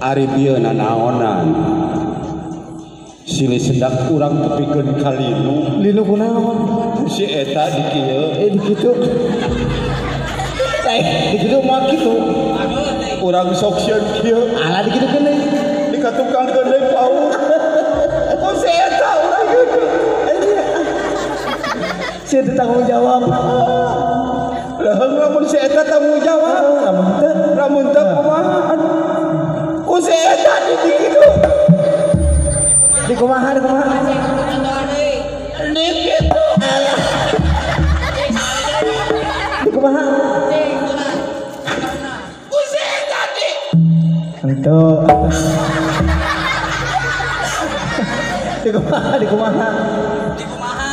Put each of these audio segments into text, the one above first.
Ari bieu nanaonan silih sedak urang tepikeun ka linu. Linu kunaon? Si eta di kieu. Di kitu. Di kitu mah kitu. Urang sok sieun kieu. Alah di kitu keun deui. Di ka tukang keun deui paur. Ku si eta urang kitu. Si eta tanggung jawab. Leuheung lamun si eta tanggung jawab. Lamun teu, lamun teu kumaha? Ku si eta di kitu. Di kumaha, di kumaha? Di kitu. Di kumaha? Ku si eta di. Henteu. Di kumaha, di kumaha? Di kumaha?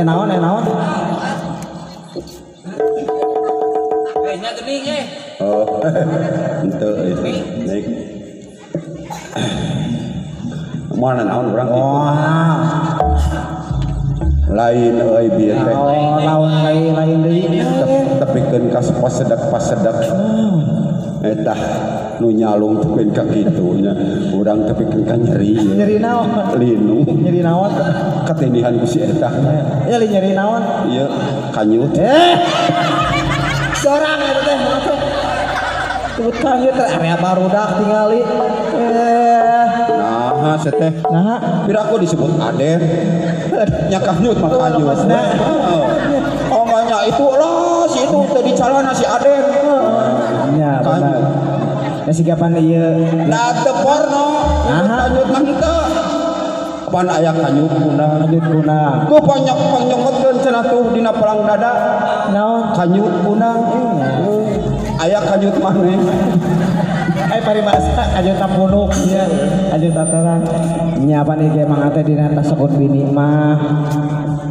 Naon, naon. Nya geuning eh. Oh. Henteu euy. Naik. Moal naon urang kitu. Lain euy bieu teh. Oh, naon lain deui. Tepikeun ka pasedak-pasedak. Eta nu nyalung tepikeun ka kitu nya. Urang tepikeun ka nyeri. Nyeri naon? Linu. Nyeri naon? Katindihan ku si eta. Ya li nyeri naon? Ieu kanyut. Dorang eta teh. Tukang ieu teh area barudak tingali. Nah, seteh. Nah, pira aku disebut Aden. Nya kanyut mah kanyut. Oh, banyak itu lah si itu teh dicalana si Aden. Nya benar. Ya sigapan ieu. Da teu porno. Kanyut mah henteu. Pan aya kanyut kunang. Kanyut kunang. Tuh panyok panyokotkeun cenah tuh dina pelang dada. Naon? Kanyut kunang. Aya kanyut maneh. Paribasa kanyut tapunuk nya. Kanyut taterang. Nya pan ieu mang teh dina tasakut bini mah.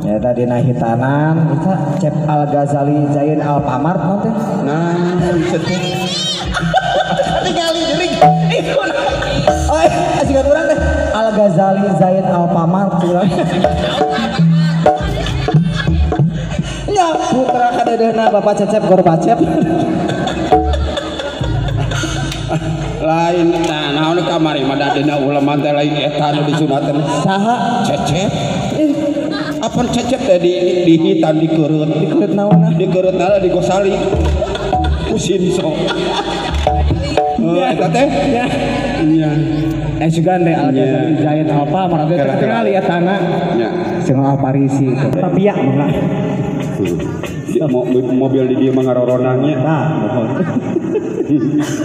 Nya teh dina hitanan eta Cep Al Ghazali Zain Al Pamart naon teh? Nah, seteh. Tingali jeuring. Oh, asikan urang teh Al Ghazali Zain Al Pamart urang. Nya putra kadeudeuna Bapak Cecep Gorbacep. Lain nah naon kamari mah dina ulama teh lain eta nu disunatan. Saha? Cecep. Apan Cecep teh di hitan dikereut. Dikereut naonna? Dikereut na di Gosali. Ku sinso. Eta teh? Nya. Nya. Sugan teh Al-Ghazali Zain Alfamart teh terkenal ya tanah. Nya. Sing Alfarisi itu. Tapi ya mah. Mobil di dia mah ngaroronangnya. Nah, mohon.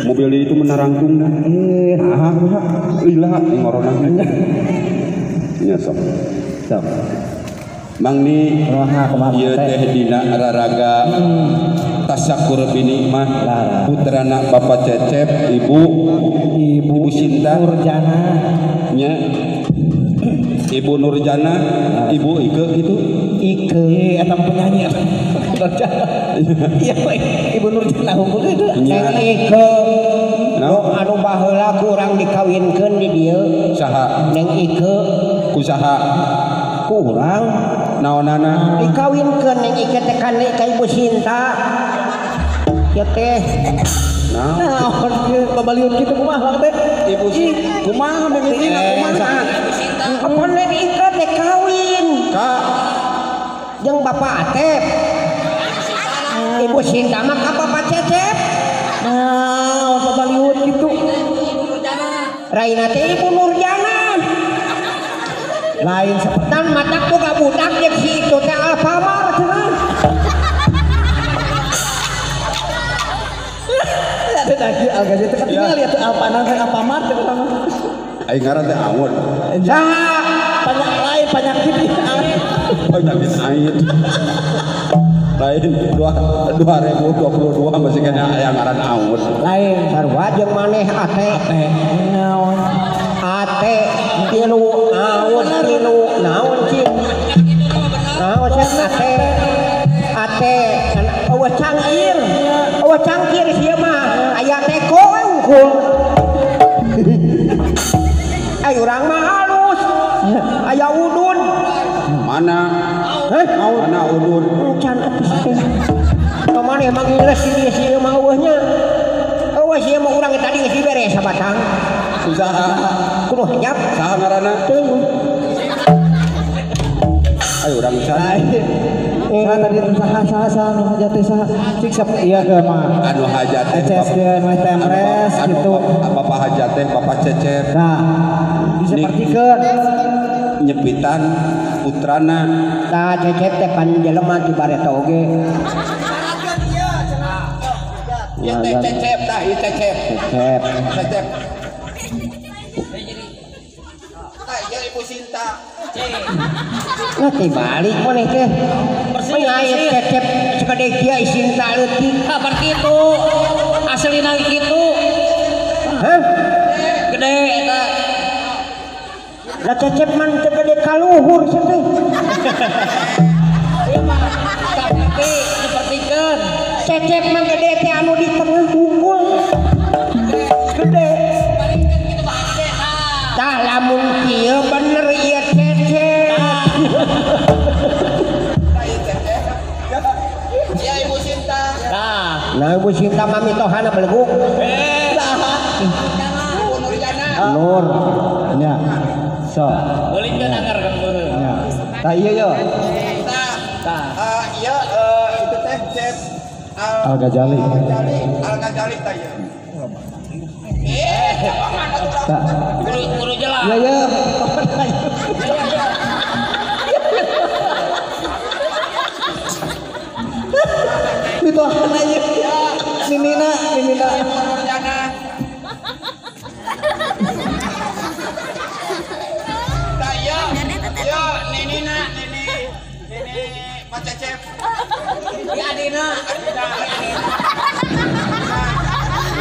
Mobil di itu menarangtung dah. Nah, lila ngoronangnya. Nya sok. Sok. Mang ni ieu teh dina raraga tasyakur binikmah putrana Bapak Cecep, Ibu Ibu Sinta Nurjana nya. Ibu Nurjana, Ibu Ike gitu. Ike eta penyanyi Nurjana. Iya, Ibu Nurjana unggul itu. Neng Ike anu baheula ku urang dikawinkeun di dieu. Saha? Neng Ike ku saha? Ku urang. Naonana? Dikawinkeun Neng Ike teh ka Ibu Sinta. Ieu teh. Naon babaliun kitu kumaha teh? Ibu Sinta kumaha mimitina kumaha? Apa Neng Ike teh kawin? Ka jeung Bapak Atep. Ibu Sinta mah ka Bapak Cecep. Nah, babaliun kitu. Raina teh Ibu Nurjana. Lain sepetan matak boga budak jeung si itu teh Alfamart cenah. Ada lagi Al-Ghazali teh ketinggal ya teh Alfamart teh Alfamart teh urang. Aing ngaran teh Aun. Saha? Banyak lain penyakit penyakit air. Lain 2022 masih kena aya ngaran Aun. Lain sarua jeung maneh ate. Naon? Ate tilu aun tilu naon cing? Naon cing ate? Ate eueuh cangkir. Eueuh cangkir sia mah aya teko we unggul. Ai urang mah halus. Aya udun. Mana? Hah? Mana udun? Can atuh teh. Ka maneh mah ngiles di dieu sia mah eueuh nya. Eueuh sia mah urang tadi geus dibere sabatang. Saha? Kudu hanyap. Saha ngaranna? Teuing. Ayo urang saha. Saha tadi saha saha saha nu hajat teh saha? Cik sep ieu ke mah. Anu hajat teh eceskeun we temres kitu. Bapak hajat teh Bapak Cecep. Nah, disepertikeun nyepitan putrana. Tah Cecep teh pan jelema di bareto oge. Ieu teh Cecep tah ieu Cecep. Cecep. Cecep. Tah ieu Ibu Sinta. Nah tibalik maneh teh. Penyayat Cecep sagede kieu Sinta leutik. Kabar kitu. Aslina kitu. Hah? Gede eta. Lah Cecep mah teu gede kaluhur sia teh. Ieu mah saperti dipertikeun. Cecep mah gede teh anu di tengah unggul. Gede. Tah lamun kieu bener ieu Cecep. Tah ieu Cecep. Ieu Ibu Sinta. Tah. Nah Ibu Sinta mah mitohana beleguk. Saha? Ibu Nurjana. Nur. Nya. So. Beulikeun anggar kan beureuh. Nya. Tah ieu yo. Tah. Tah. Ieu itu teh Cep Al-Ghazali. Al-Ghazali tah ieu. Tah. Guru jelas. Iya ya. Mitohana ieu. Ninina, ninina. Tah ieu. Ieu ninina, nini. Nini Pak Cecep. Ieu adina. Adina.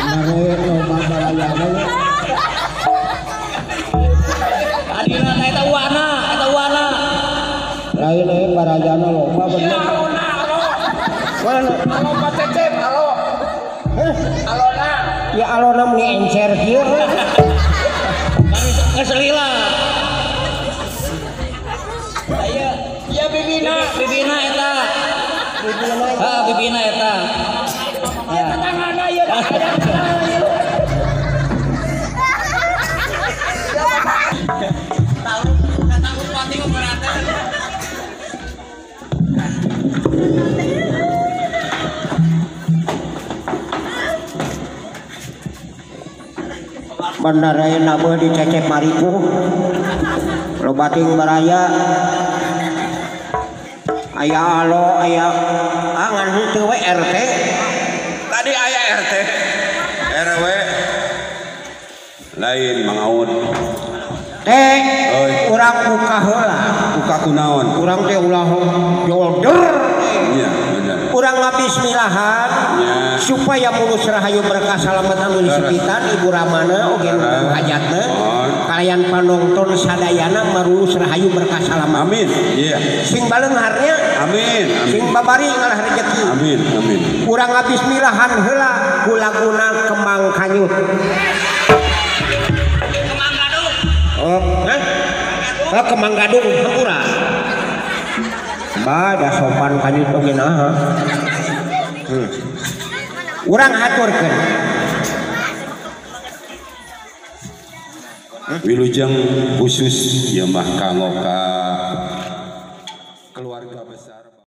Mare loba barayana. Adina teh eta wana, eta wana. Lain euy barayana loba bener. Alona, alo. Mana? Alo Pak Cecep, alo. Heh, alona. Ya alona meni encer kieu. Geus lila. Ieu, ieu bibina, bibina eta. Bibina. Heeh, bibina eta. Ieu tetangana ieu aya. Tahu, kata bupati mah berate. Bener nabeuh di Cecep Mariku. Loba ting baraya. Aya alo aya ngan henteu we RT. Tadi aya RT. RW. Lain Mang Aun. Teh, urang buka heula. Buka kunaon? Urang teh ulah jolder. Iya, bener. Urang ngabismillahan supaya mulus rahayu berkah salamet anu disepitan Ibu Ramana oge nu hajatna. Kalian panonton sadayana marulus rahayu berkah salamet. Amin. Iya. Sing baleungharnya. Amin. Sing babari ngalah rejeki. Amin. Amin. Urang ngabismillahan heula ku laguna Kembang Kanyut. Oh, hah? Oh, Kembang Gadung hampura. Bah, sopan kanyut oge naha. Urang haturkeun. Wilujeng khusus ieu mah kanggo ka keluarga besar.